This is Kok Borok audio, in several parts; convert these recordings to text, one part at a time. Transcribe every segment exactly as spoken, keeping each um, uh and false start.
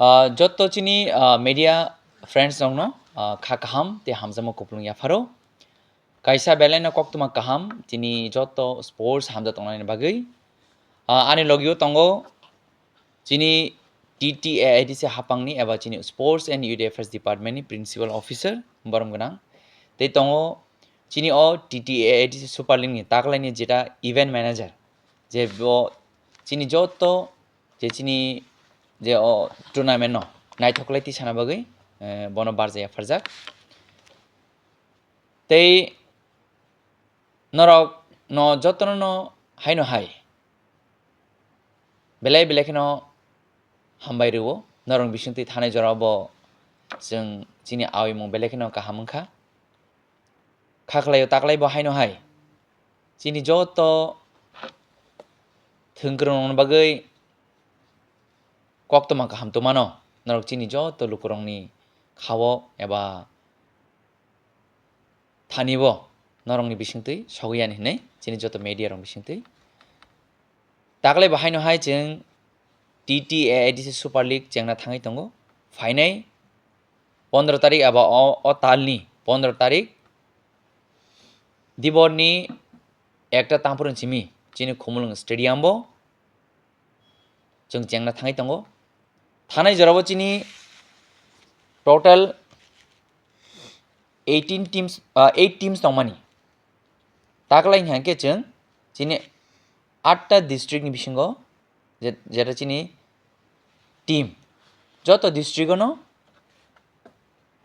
Ah, joto chini, ah, media friends rokno, ah, kha kaham tei hamjakma kupulung yapharo. Kaisa belai no koktwma kaham chini joto sports hamjak tongnani bagwi. Ah, ani logio tongo chini T T A A D C hapangni eba chini Sports and Youth Affairs Department ni Principal Officer borom gwnang. Tei tongo chini o T T A A D C Super League ni taklaini jeta event manager, je bo chini joto je chini je o tournament no naithoklai tisana bagwi, eh, bono barjak yapharjak. Tei norok no jotono no haino hai belai belai kheno hambai rwo. Norok bisingtwi thanai jorao bo chwng chini awi mung belai kheno kaham wngkha. Kha khlaio taklai bo haino hai chini joto thwngkwrwng rokni bagwi koktwma kaham tongmano norok chini joto lukurokni khao eba thani bo norokni bisingtwi sogwi yani hinwi chini joto media rok bisingtwi. Taklai bo haino hai chwng T T A A D C Super League chengna thangwi tongo. Phainai pondro tarik eba o, o talni pondro tarik diborni ekta tangphuru simi chini Khumulwng Stadium bo chwng chengna thangwi tongo. Thanai jorao chini total eighteen teams, ah, eight teams tongmani. Taklai hwnkhe chwng chini atta district ni bisingo je-, jeta chini team joto district ono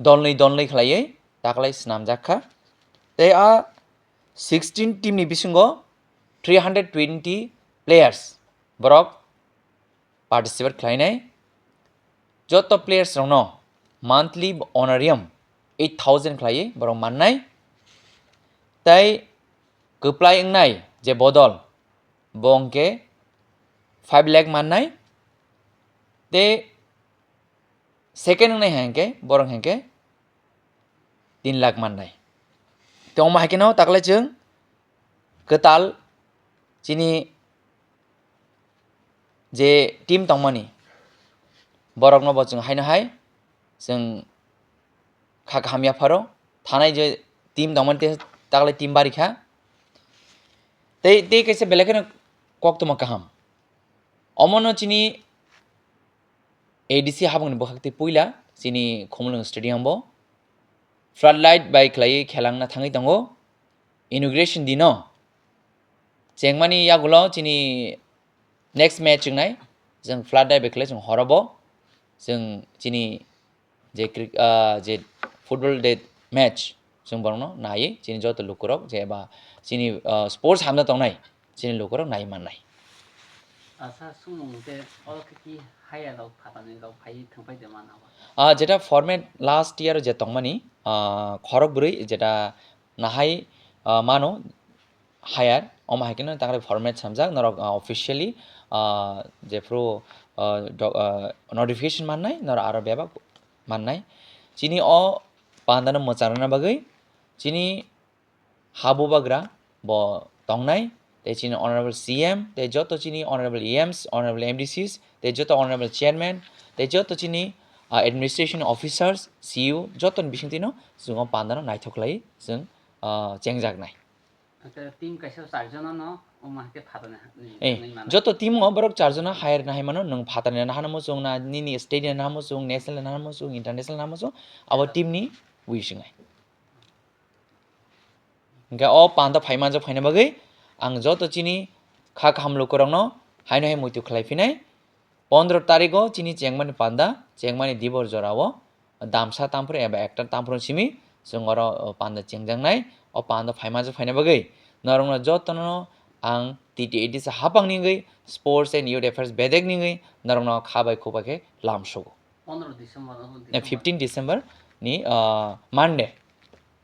dolnwi dolnwi khlaiwi taklai swnamjak kha. Tei a sixteen team ni bisingo three hundred twenty players borok participate khlainai. Joto players rokno monthly honorarium eight thousand khlaiwi borok mannai. Tei kwplai wngnai je bodol, bo hwnkhe five lakh mannai. Tei second wngnai hai hwnkhe borok hwnkhe tin lakh mannai. Tei omo hai kheno taklai chwng kwtal chini je team tongmani borokno bo chwng haino hai chwng kha kaham yapharo thanai je team tongmani tei taklai team bari kha. Tei, tei kaisa belai kheno koktwma kaham. Omono chini A D C habangni bwkhak tei puila chini Khumulwng Stadium bo floodlight bai khlaiwi khelangna thangwi tongo. Inauguration dino chengmani yagulo chini next match wngnai, chwng floodlight bai khlai chwng horo bo chwng chini je cri-, ah, je football de match chwng borokno naiwi chini joto lukurok je ba chini, ah, sports hamjak tongnai chini lukurok naiwi mannai. Asa sumung te oro khe ki haya rok phatani rok phai thwngpai de mana ba? Ah, jeta format last year je tongmani, ah, khorok bwrwi jeta nahai, ah, mano hire, omo hai kheno takre format samjak norok, ah, officially, ah, jephru, ah, do-, ah, notification mannai norok aro bebak mannai. Chini o pandano mwchang rwna bagwi chini ha bubagra bo tongnai, tei chini honorable C M, tei joto chini honorable E Ms, honorable M D Cs, tei joto honorable chairman, tei joto chini, ah, administration officers, C E O, jotoni bisingtwino chwng o pandano naithok khlaiwi chwng, ah, chengjaknai. Hwnkhe team kaisa charjona no omo hai khe phatani ha-, ni Eh, nai mano. Joto team o borok charjona hire nahai mano, nwng phatani nahana muchung na, nini state ni nahana muchung, national nahana muchung, international nahana muchung, abo team ni wi swngnai. Hwnkhe o panda phai manjak phaina bagwi ang joto chini kha kaham lukurokno haino hai muitu khlai phinai. Pondro tarigo chini chengmani panda, chengmani dibor jorao damsa tamphru eba ekta tamphru simi chwng oro, o, panda chengjaknai. O panda phai manjak phaina bagwi norokno jotono ang T T A D C hapangni wngwi Sports and Youth Affairs bedekni wngwi norokno kha bai khubai khe lam sugo. Pondro December no, eh, December. Fifteen December ni, ah, Monday.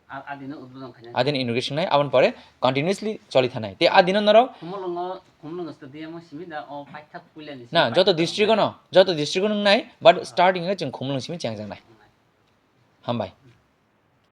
A-, adino udbodon khainai. Adino inauguration nai, aboni pore continuously choli thanai. Tei adino norok Khumulwngo, Khumulwngo stadium o simi da o paithak puilani simi na, joto paithak district no, joto district no nai, but starting o chwng Khumulwng simi chengjaknai. Hambai.